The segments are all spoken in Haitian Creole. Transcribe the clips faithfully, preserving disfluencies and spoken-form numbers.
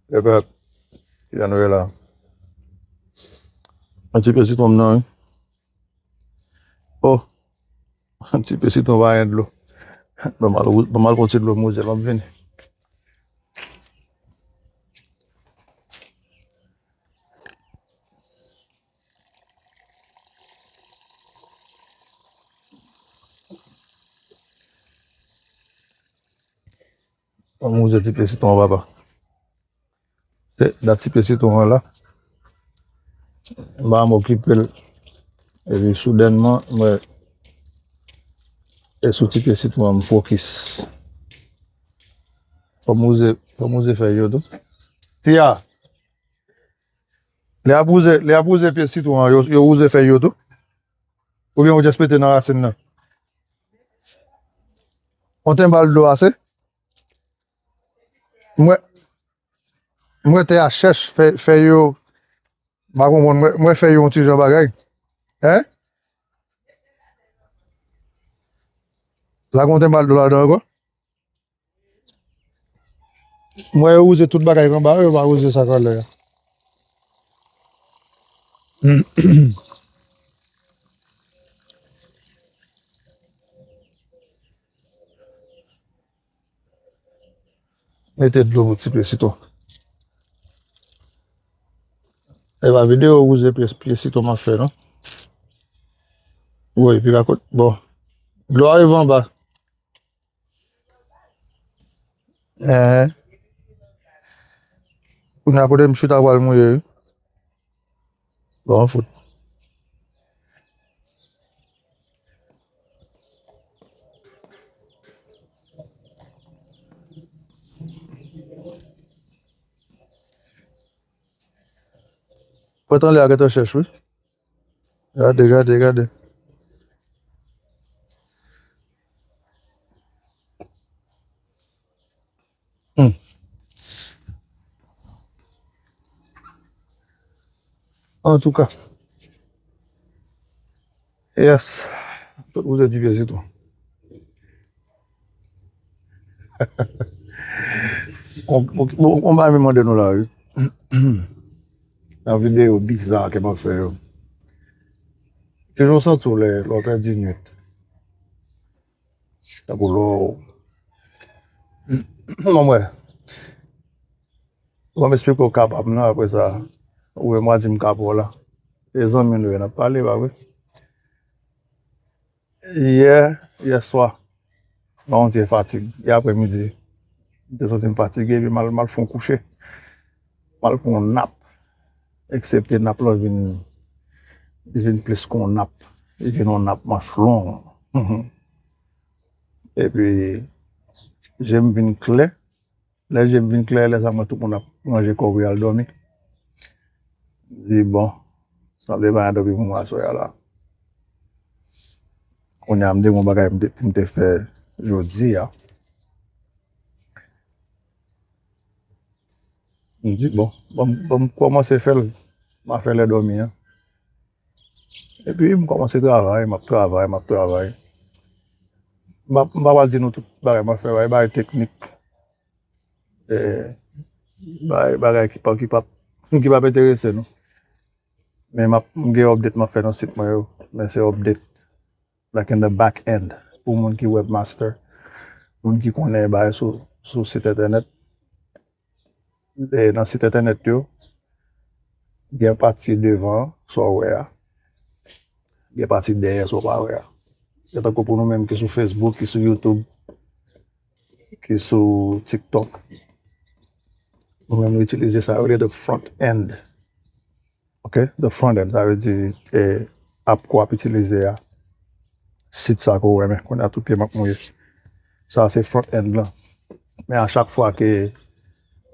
Lepèp, kijan nou ye la? Yon ti pe sitwon m nan, wi. Oh, yon ti pe sitwon pa gen dlo. Ban m al, ban m al pran ti dlo m wouze l, m ap vini. Ban m wouze ti pe sitwon, papa. Se dat ti pe sitwon an la. M pa m okipe l. Epi soudènman, mwen, e sou ti pe sitwon an, m fokis. Fò m wouze, fò m wouze fèy yo tou. Tia, lè y ap wouze, lè y ap wouze pye sitwon an, yo, yo wouze fèy yo tou? Oubyen yo just mete nan rasin nan? On ten bal dlo ase? Mwen, mwen te a chèch fè, fè yo, m pa konprann, mwen, mwen fè yo yon ti jan bagay. Hein? Lage yon ten bal dlo ladan ankò. Mwen yo wouze tout bagay k anba yo, yo pa wouze sa k anlè a. Mete dlo pou ti pye sitwon. E pa videyo wouze pye, pye sitwon m ap fè, non? Wi, pi ka kot. Bon. Dlo a rive anba. Eh. Kounye a kote m chita pral mouye, wi. Bon, fout. Pwent anlè a gentan chèch, wi. Gade, gade, gade. Hmm. Antouka. Yes. Tout wouze ti pye sitwon. On, on, on, on bagay m mande nou la, wi. Nan videyo biza ke m ap fè yo. Kijan w santi w lè, lè w pèdi nwit? Tankou lè w, mwen, mwen, ban m esplike w ka pa m nan, apre sa, ou menm w a di m ka pa w la. E zanmi nou ye, n ap pale, pa vre? Yè, yè swa, m pa konn si se fatig. Yè apremidi, m te santi m fatige, epi m al, m al fè yon kouche. M al pran yon nap. Eksepte nap lan vin, li vin plis ke yon nap. Li vin yon nap manch long. Epi, je m vin klè. Lè je m vin klè, lè sa m wè tout moun ap ranje kò pou y al dòmi. M di, bon, sanble pa gen dòmi pou mwen aswè a la. Kounye a, m te gen yon bagay m te, m te fè jodi a. M di, bon, bon, bon, m kòmanse fè l. M a fè lè dòmi an. Epi, m kòmanse travay, m ap travay, m ap travay. M pa, m pa pral di nou tout bagay m ap fè, bagay, bagay teknik. Eh, bagay, bagay ki pa, ki pa, ki pa enterese nou. Men m ap, m gen update m ap fè nan sit mwen yo. Men se update, like, in the back end. Pou moun ki webmaster, moun ki konnen bagay sou, sou sit entènèt. Eh, nan sit entènèt yo, gen pati devan sa w wè a. Gen pati dèyè sa w pa wè a. Se tankou pou nou menm ki sou Facebook, ki sou YouTube, ki sou TikTok. Nou menm nou itilize sa yo rele the front end. Ok? The front end, sa vle di, eh, app ke w ap itilize a. Sit sa ke w renmen. Kounye a tout pye m ap mouye. Sa se front end lan. Men a chak fwa ke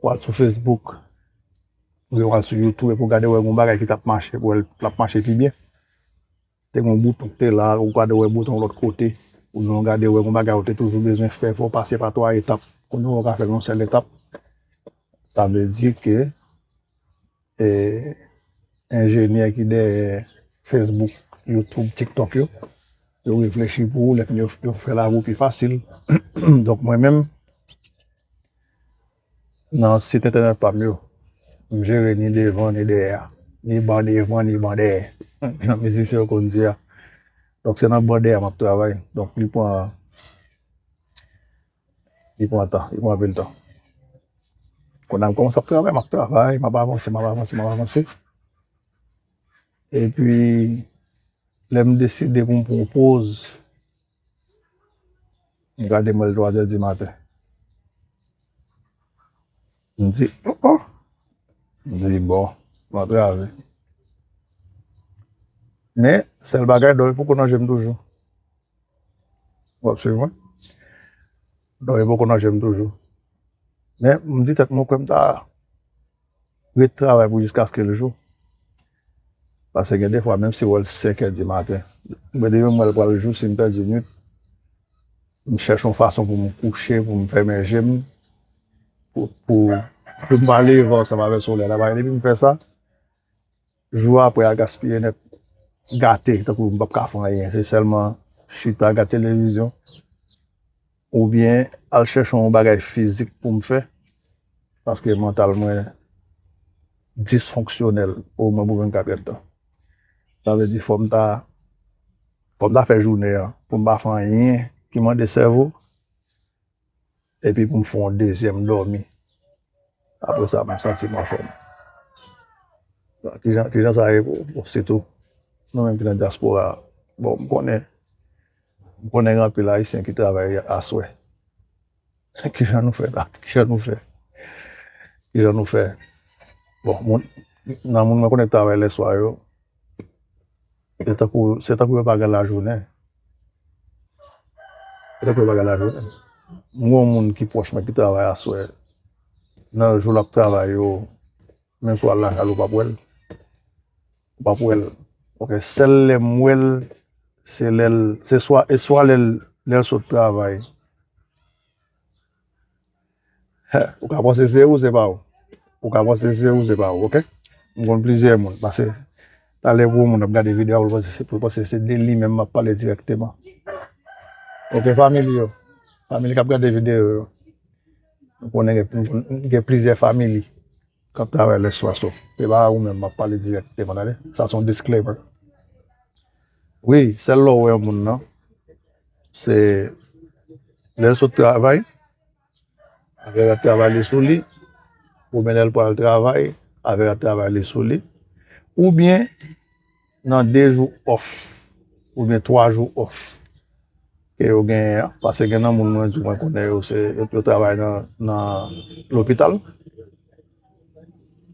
w al sou Facebook, oubyen w al sou YouTube epi w gade wè gen yon bagay ki t ap mache, pou wè l ap mache pi byen. Te gen yon bouton ki te la, ou gade wè bouton lòt kote, oubyen w gade wè gen yon bagay ou te toujou bezwen fè, fò w pase pa twa etap. Kounye a w ka fè l yon sèl etap. Sa vle di ke, e, enjenyè ki dèyè Facebook, YouTube, TikTok yo, yo reflechi pou ou, lè fini yo, yo fè lavi w pi fasil. Donk mwen menm, nan sit entènèt pa m yo. M jere ni devan, ni dèyè. Ni ban devan, ni ban dèyè. Jan mizisyen yo konn di a. Donk, se nan ban dèyè m ap travay. Donk, li pran, li pran tan, li pran anpil tan. Kounye a m kòmanse ap travay, m ap travay, m ap avanse, m ap avanse, m ap avanse. Epi, lè m deside pou m pran yon poz, m gade m wè l twa zè di maten. M di, oh, oh. M di, bon, m antrave. Men, sèl bagay, dòmi poko nan je m toujou. W ap swiv mwen? Dòmi poko nan je m toujou. Men, m di tèt mwen, kwè m ta ret travay pou jiskaske l jou. Paske gen de fwa, menm si w wè l senk è di maten, mwen depi m wè l pral jou, si m pèdi nwit, m chèche yon fason pou m kouche, pou m fèmen je m, pou, pou, pou m pa leve ansanm avèk solèy la. Paske depi m fè sa, jou apre a gaspiye nèt, gate, tankou m p ap ka fè anyen. Se sèlman chita, gade televizyon, oubyen al chèche yon bagay fizik pou m fè, paske mantal mwen disfonksyonèl omwen pou vennkat èdtan. Sa vle di, fò m ta, fò m ta fè jounen an pou m pa fè anyen ki mande sèvo, epi pou m fè yon dezyèm dòmi. Apre sa, m santi m anfòm. Kijan, kijan sa ye pou, pou sitou nou menm ki nan dyaspora a? Bon, m konnen, m konnen gen anpil Ayisyen ki travay aswè. Kijan nou fè la? Kijan nou fè? Kijan nou fè? Bon, moun, nan moun mwen konnen k travay lèswa yo, se tankou, se tankou yo pa gen lajounen. Se tankou yo pa gen lajounen. M gen yon moun ki pwòch mwen ki travay aswè. Nan jou l ap travay yo, menm si w al lakay li, ou p ap wè l. Ou p ap wè l. Ok, sèl lè m wè l, se lè l, se swa, e swa lè l, lè l sot travay. Ou ka panse se ou, se pa ou. Ou ka panse se ou, se pa ou, ok? M konn plizyè moun, paske talè pou yon moun ap gade videyo a, pou l panse, pou l panse se de li menm m ap pale dirèkteman. Ok, fanmi li yo. Fanmi li k ap gade videyo yo. M konnen gen, m konnen gen plizyè fanmi li k ap travay lèswa, so se pa ou menm m ap pale dirèkteman, tande? Sa se yon disclaimer. Wi, sèl lè w wè yon moun nan, se lè l sot travay, avè rad travay li sou li, oubyen lè l pral travay, avè rad travay li sou li, oubyen nan de jou off, oubyen twa jou off ke yo genyen an, paske gen nan moun mwen di mwen konnen yo se, yo, yo travay nan, nan lopital.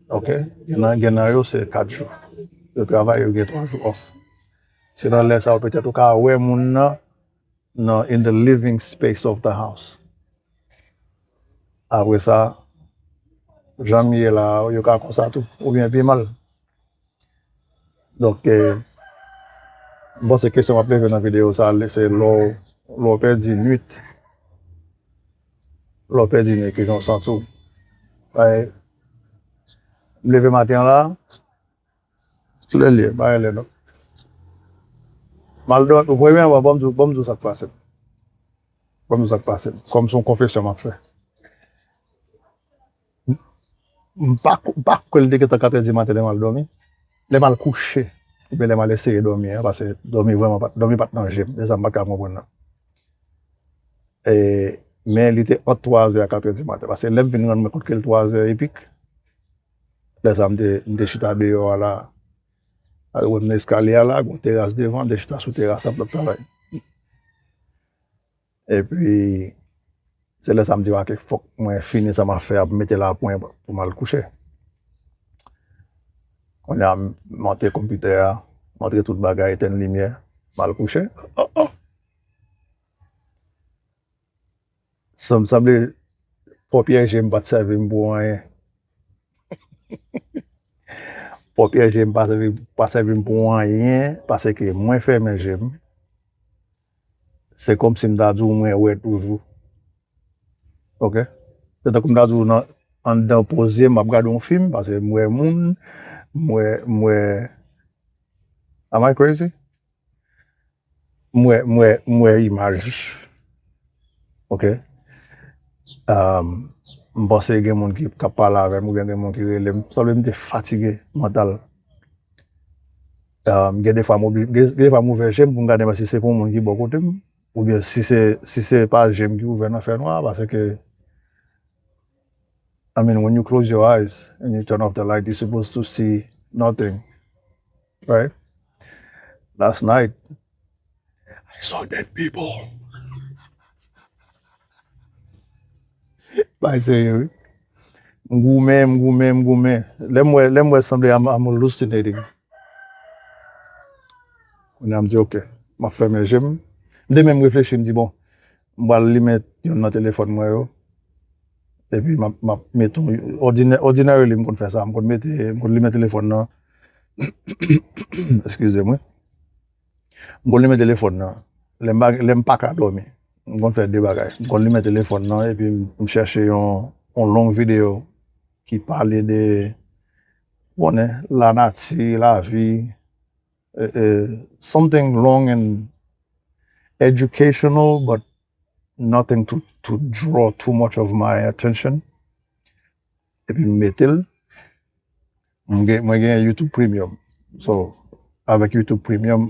Ok? Gen nan, gen nan yo se kat jou. Yo travay, yo gen twa jou off. Se nan lè sa yo petèt ou ka wè moun nan, nan in the living space of the house. Apre sa, jan m ye la, yo ka konsa tou, oubyen pi mal. Donk, eh, m panse kesyon m ap leve nan videyo sa, se lè w, lè w pèdi nwit. Lè w pèdi nwit, kijan w santi w? Paske m leve maten an la, kilè l ye? Pa gen lè non. M al dòmi, premyèman, ban m di w, ban m di w sa k pase m. Ban m di w sa k pase m. Kòm se yon konfesyon m ap fè. M pa, m pa kwè l te gentan kat è di maten lè m al dòmi. Lè m al kouche, oubyen lè m al eseye dòmi an, paske dòmi vrèman pa t, dòmi pa t nan je m. Se sa m pa t ka konprann nan. E, men li te ant twa zè a kat è di maten, paske lè m vin rann mwen kont ke l twa zè epik, lè sa a m te, m te chita deyò a la, al wè m nan eskalye a la, gen yon teras devan, m te chita sou teras la, m t ap travay. Epi, se lè sa a m di, "Ok, fòk mwen fini sa m ap fè a, pou m mete lapwen pou m al kouche." Kounye a, m antre konpitè a, m antre tout bagay, etenn limyè, m al kouche. Oh, oh! Sa m sanble, pwòp je m pa t sèvi m pou anyen. Pwòp je m pa sèvi, pa sèvi m pou anyen, paske mwen fèmen je m. Se kòmsi m ta di w mwen wè toujou. Ok? Se tankou m ta di w nan, anndan poze m ap gade yon fim, paske m wè moun, m wè, m wè, am I crazy? M wè, m wè, m wè imaj. Ok? Um, M panse gen moun ki, k ap pale avè m, oubyen gen moun ki rele m. Sanble m te fatige mantal. Um, gen de fwa m obli-, gen, gen de fwa m ouvè je m pou m gade si se pou yon moun ki bò kote m, oubyen si se, si se pa je m ki ouvè nan fènwa, paske, I mean, when you close your eyes and you turn off the light, you're supposed to see nothing, right? Last night, I saw dead people. Bay serye, wi. M goumen, m goumen, m goumen. Lè m wè, lè m wè sanble I'm, I'm hallucinating. Kounye a m di, "Ok, m ap fèmen je m." M te menm reflechi, m di, "Bon, m pral limen youn nan telefòn mwen yo." Epi m ap, m ap mete yon, ordinary, ordinarily, m konn fè sa. M konn mete, m konn limen telefòn nan. Eskize mwen. M konn limen telefòn nan. Lè m pa, lè m pa ka dòmi, m konn fè de bagay. M konn limen telefòn nan epi m, m chèche yon, yon long videyo ki pale de, ou konnen, lanati, lavi, eh, eh, something long and educational, but nothing to, to draw too much of my attention. Epi m mete l. M gen, mwen gen YouTube Premium. So, avèk YouTube Premium,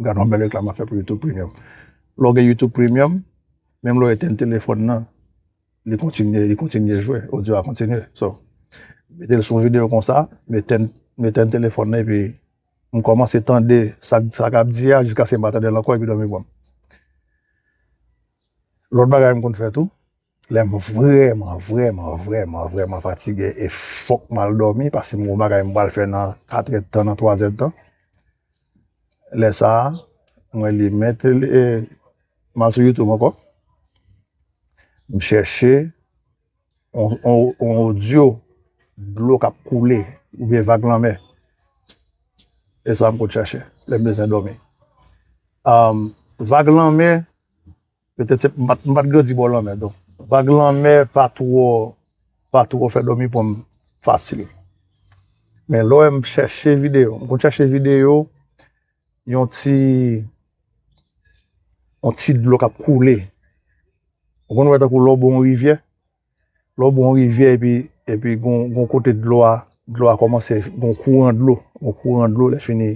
gade yon bèl reklam m ap fè pou YouTube Premium. Lè w gen YouTube Premium, menm lè w etenn telefòn nan, li kontinye, li kontinye jwe, odyo a kontinye. So, mete l sou yon videyo konsa, m etenn, m etenn telefòn nan, epi m kòmanse tande sa, sa k ap di a, jiskaske m pa tande l ankò, epi dòmi pran m. Lòt bagay m konn fè tou, lè m vrèman, vrèman, vrèman, vrèman fatige e fòk m al dòmi, paske m gen yon bagay m pral fè nan katrè tan, nan twazè tan. Lè sa a, mwen limen tele, e, m al sou YouTube ankò. M chèche yon, yon, yon odyo dlo k ap koule oubyen vag lanmè. E sa m konn chèche lè m bezwen dòmi. Um, vag lanmè, petèt se m pa t, m pa t grandi bò lanmè, donk vag lanmè pa twò, pa twò fè dòmi pran m fasil. Men lè w wè m chèche videyo, m konn chèche videyo, yon ti, yon ti dlo k ap koule. Ou konn wè tankou lè w bò yon rivyè, lè w bò yon rivyè epi, epi gon, gon kote dlo a, dlo a kòmanse, gon kouran dlo, gon kouran dlo, lè fini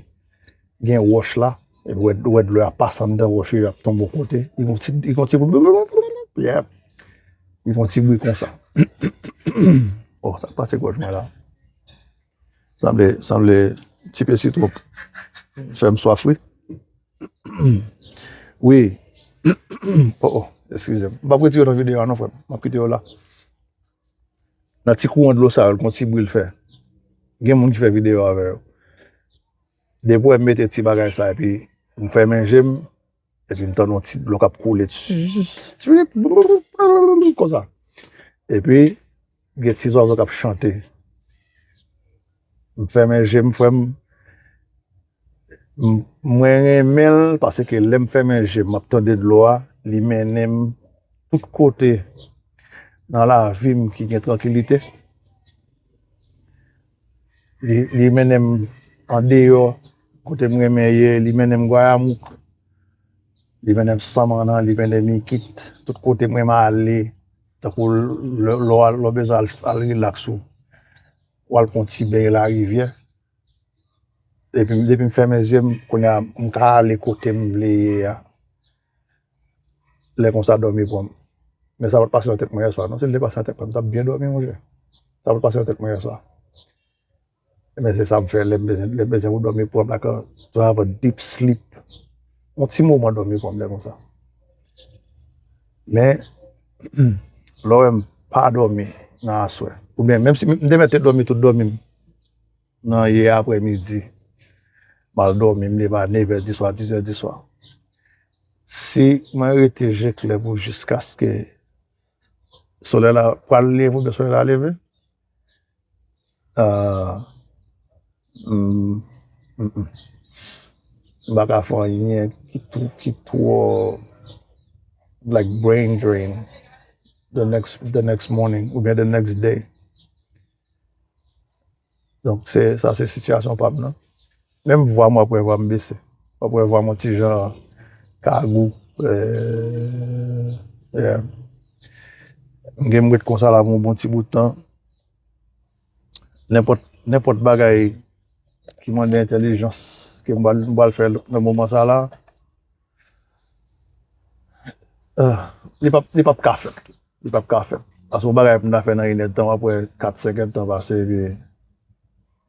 gen wòch la, epi wè, wè dlo a pase anndan wòch yo, y ap tonbe yon kote, li gon ti, li gon ti, yeah, li fè yon ti bri konsa. Oh, sa k pase gòj mwen la. Sanble, sanble ti pesi twòp. Fè m swaf, wi. Wi. Oh, oh, eskize m. M p ap retire yo nan videyo a non, frè m. M ap kite yo la. Nan ti kouran dlo sa yo, l gon ti bri l fè. Gen moun ki fè videyo avè yo. Depi w wè m mete ti bagay sa, epi m fèmen je m, epi m tande yon ti dlo k ap koule, konsa. Epi, gen ti zwazo k ap chante. M fèmen je m, frè m. M, mwen renmen l, paske lè m fèmen je m, m ap tande dlo a, li mennen m tout kote nan lavi m ki gen trankilite. Li, li mennen m andeyò, kote m renmen ye, li mennen m Gwayamouk, li mennen m Samannan, li mennen m Ikit, tout kote m renmen ale, tankou lè, lè w al, lè w bezwen al, al rilaks ou, w al pran ti beny larivyè. Epi m, depi m fèmen zye m, kounye a, m ka ale kote m vle ye a. Lè konsa, dòmi pran m. Men sa pa t pase nan tèt mwen yèswa, non. Si l te pase nan tèt mwen, m t ap byen dòmi, monchè. Sa pa t pase nan tèt mwen yèswa. Men se sa m fè, lè m bezwen, lè m bezwen pou dòmi pran m, like, to have a deep sleep. Yon ti moman dòmi pran m lè konsa. Men, lè w wè m pa dòmi nan aswè, oubyen menm si m te mèt te dòmi tout dòmi m, nan yè aprèmidi, m al dòmi, m leve a nevè diswa, dizè diswa. Si mwen rete je klè pou jiskaske solèy la pral leve oubyen solèy la leve, ah, m, m, m, m pa ka fè anyen ki twò, ki twò, like, brain drain the next, the next morning oubyen the next day. Donk, se, sa se sitiyasyon pa m nan. Menm vwa m, w ap wè vwa m bese. W ap wè vwa m yon ti jan kagou. Eh, yeah. M gen m ret konsa la pou yon bon ti bout tan. Nenpòt, nenpòt bagay ki mande entèlijans ke m pral, m pral fè nan moman sa la, ah, li p ap, li p ap ka fèt. Li p ap ka fèt. Paske yon bagay pou m ta fè nan inèdtan, w ap wè kat, senk èdtan pase, epi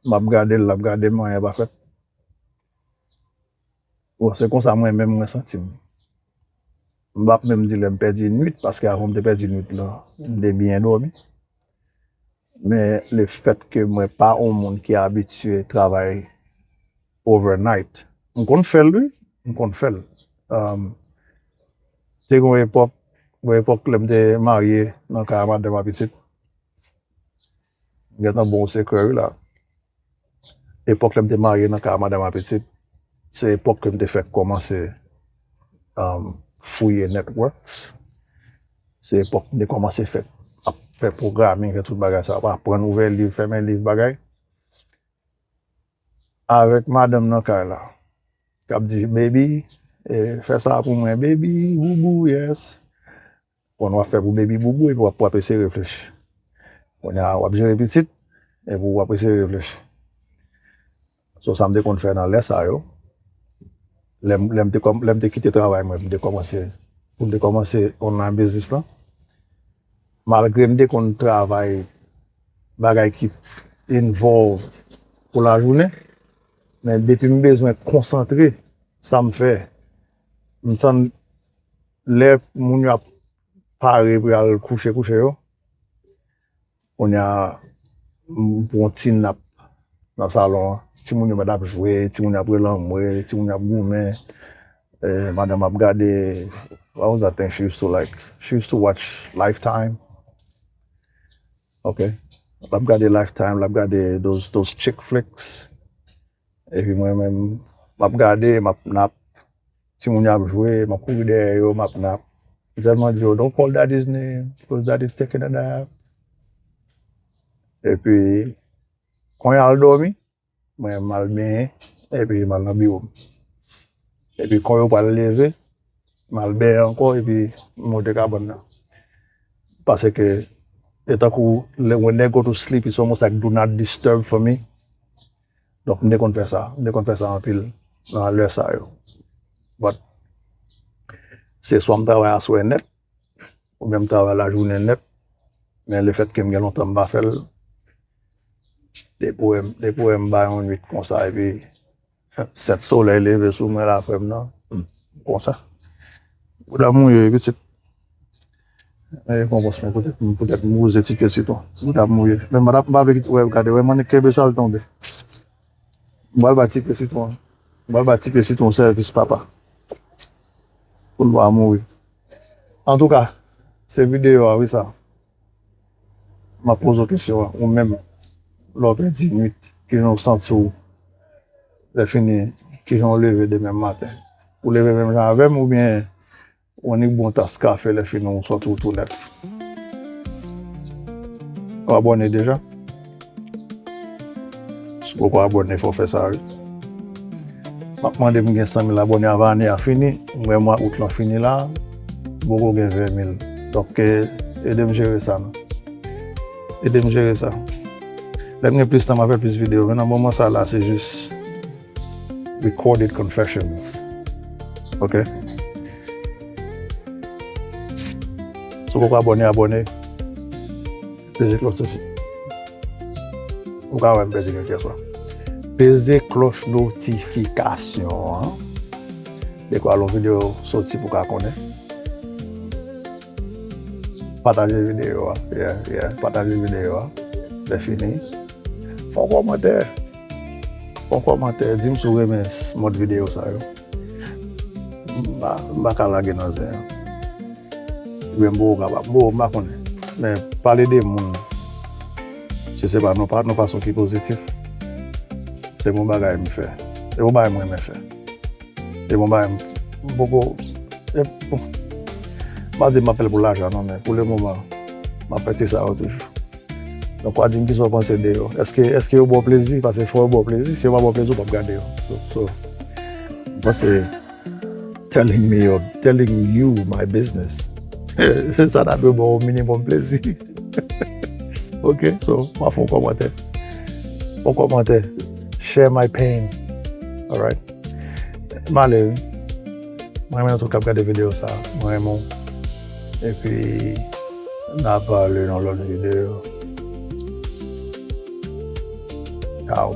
m ap gade l, l ap gade m, anyen pa fèt. Bon, se konsa mwen menm mwen santi m. M p ap menm di lè m pèdi nwit, paske avan m te pèdi nwit lan, m te byen dòmi. Men lefèt ke mwen pa yon moun ki abitye travay overnight, m konn fè l wi, m konn fè l. Um, te gen yon epòk, yon epòk lè m te marye nan kay a madanm a pitit. M gentan ba w sekrè wi la. Epòk lè m te marye nan kay a madanm a pitit, se epòk ke m te fèk kòmanse, um, fouye networks. Se epòk m te kòmanse fè, ap fè programming, fè tout bagay sa, ap aprann ouvè liv, fèmen liv, bagay. Avèk madanm nan kay la, k ap di, "Baby, eh, fè sa pou mwen, baby, boubou, yes." Bon, w ap fè pou baby boubou epi w ap, w ap eseye reflechi. Kounye a, w ap jere pitit epi w ap eseye reflechi. So, sa m te konn fè nan lè sa yo, lè m, lè m te kòm, lè m te kite travay mwen, pou m te kòmanse, pou m te kòmanse online business lan, malgre m te konn travay bagay ki involve pou lajounen, men depi m bezwen konsantre sa m fè, m tann lè moun yo ap pare pou y al kouche kouche yo. Kounye a, m pran yon ti nap nan salon an. Timoun yo mèt ap jwe, timoun yo ap rele anmwe, timoun yo ap goumen. Eh, madanm ap gade, what was that thing she used to like? She used to watch Lifetime. Ok. L ap gade Lifetime, l ap gade those, those chick flicks. Epi mwen menm, m ap gade, m ap nap. Timoun yo ap jwe, m ap kouri dèyè yo, m ap nap. M sèlman di yo, "Don't call daddy's name, because daddy's taking a nap." Epi, kon y al dòmi, mwen, m al benyen, epi m al nan biwo m. Epi, kon yo pral leve, m al benyen ankò, epi m monte kabann nan. Paske, e tankou, lè, when they go to sleep, it's almost like do not disturb for me. Donk, m te konn fè sa. M te konn fè sa anpil nan lè sa yo. But, se swa m travay aswè nèt, oubyen m travay lajounen nèt, men lefètke m gen lontan m pa fè l, depi w wè m, depi w wè m bay yon nwit konsa, epi sèt solèy leve sou mwen la, frè m nan, hmm, konsa. Bouda m mouye, wi, pitit. E konpòs mwen, poutèt, poutèt m wouze ti pye sitwon. Bouda m mouye. Men m pa, m pa vle kite, wè, gade, wè, m annik kenbe sa l tonbe. M pral bay ti pye sitwon. M pral bay ti pye sitwon sèvis papa. Pou l pa mouri. Antouka, se videyo a, wi, sa. M ap poze w kesyon an. Ou menm, lè w pèdi nwit, kijan w santi w? Lè fini, kijan w leve demen maten? Ou leve menm jan avè m oubyen ou annik bwè yon tas kafe, lè fini ou santi w tou nèf? Ou abòne deja? Si w poko abòne, fò w fè sa, wi. M ap mande pou m gen san mil abòne avan ane a fini. M wè mwa out lan fini la, m poko gen ven mil. Donk, eh, ede m jere sa, non. Ede m jere sa. Lè m gen plis tan, m a fè plis videyo. Men nan moman sa la, se jis recorded confessions. Ok? Si w poko abòne, abòne. Peze klòch notif-, ou ka wè m pèdi notifikasyon. Peze klòch notifikasyon an. Dekwa lè yon videyo soti pou w ka konnen. Pataje videyo a. Yeah, yeah. Pataje videyo a. Lè fini, fè yon kòmantè. Fè yon kòmantè. Di m si w renmen s-, mòd videyo sa yo. M pa, m pa ka lage nan zen an. Oubyen m poko kapab. M poko, m pa konnen. Men pale de moun, si se pa nou pa, nou pa sou ki pozitif. Se bon bagay m fè. Se bon bagay m renmen fè. Se bon bagay m, m poko, e, bon. M pa di m ap fè l pou lajan, non, men pou le moman, m ap fè ti sa yo toujou. Donk, w a di m kisa w panse de yo. Èske, èske yo ba w plezi? Paske fò yo ba w plezi. Si yo pa ba w plezi, ou p ap gade yo. So, so, m panse telling me your, telling you my business. Se sa ta dwe ba w minimum plezi. Ok, so, m a fè yon kòmantè. Fè yon kòmantè. Share my pain. Alright. M ale, wi. Mwen renmen nou tout k ap gade videyo sa. Mwen renmen w. Epi, n a pale nan lòt videyo. Ciao.